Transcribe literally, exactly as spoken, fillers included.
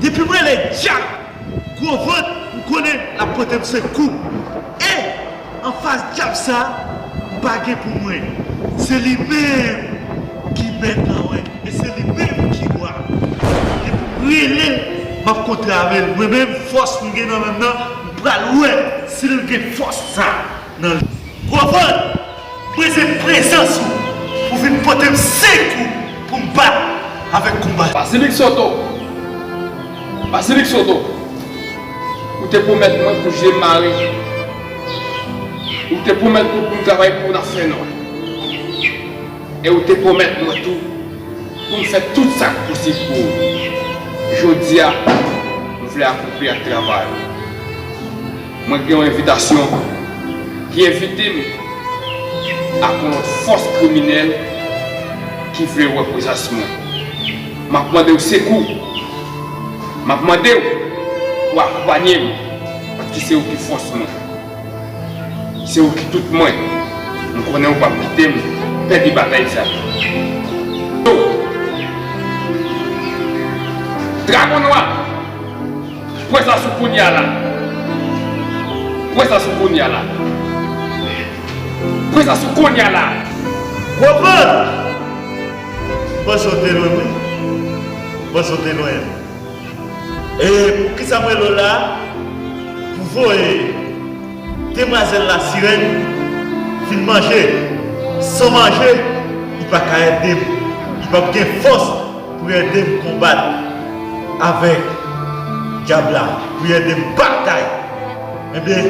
Depi m rele dyab gwo vant, m konnen l ap pote m sekou. E anfas dyab sa, m pa gen pou mwen. Se li menm ki mèt la, wi. E se li menm ki wa. Depi m rele l, m ap kontre avè l. Mwen menm, fòs m gen nan men m nan, m pral wè si l gen fòs sa nan li. Gwo vant, m bezwen prezans ou pou vin pote m sekou pou m bat avèk konba. Basilik Soto! Basilik Soto! Ou te pwomèt mwen pou je m mare. Ou te pwomèt mwen pou m travay pou w nan fènwa. E ou te pwomèt mwen tou pou m fè tout sa k posib pou ou. Jodi a, m vle akonpli ak travay ou. Mwen gen yon envitasyon ki envite m ak yon lòt fòs kriminèl ki vle wè prezans mwen. M ap mande w sekou. M ap mande w pou w akonpanye m, paske se ou ki fòs mwen. Se ou ki tout mwen. M konnen ou p ap kite m pèdi batay sa. Dragon Nwa, prezans ou kounye a la. Prezans ou kounye a la. Prezans ou kounye a la. Gwo vant! M panse w te lwen, wi. M panse w te lwen. E poukisa m rele w la? Pou voye demwazèl la sirèn vin manje. San manje, li pa ka ede m. Li p ap gen fòs pou ede m konbat avèk dyab la, pou ede m batay. Ebyen,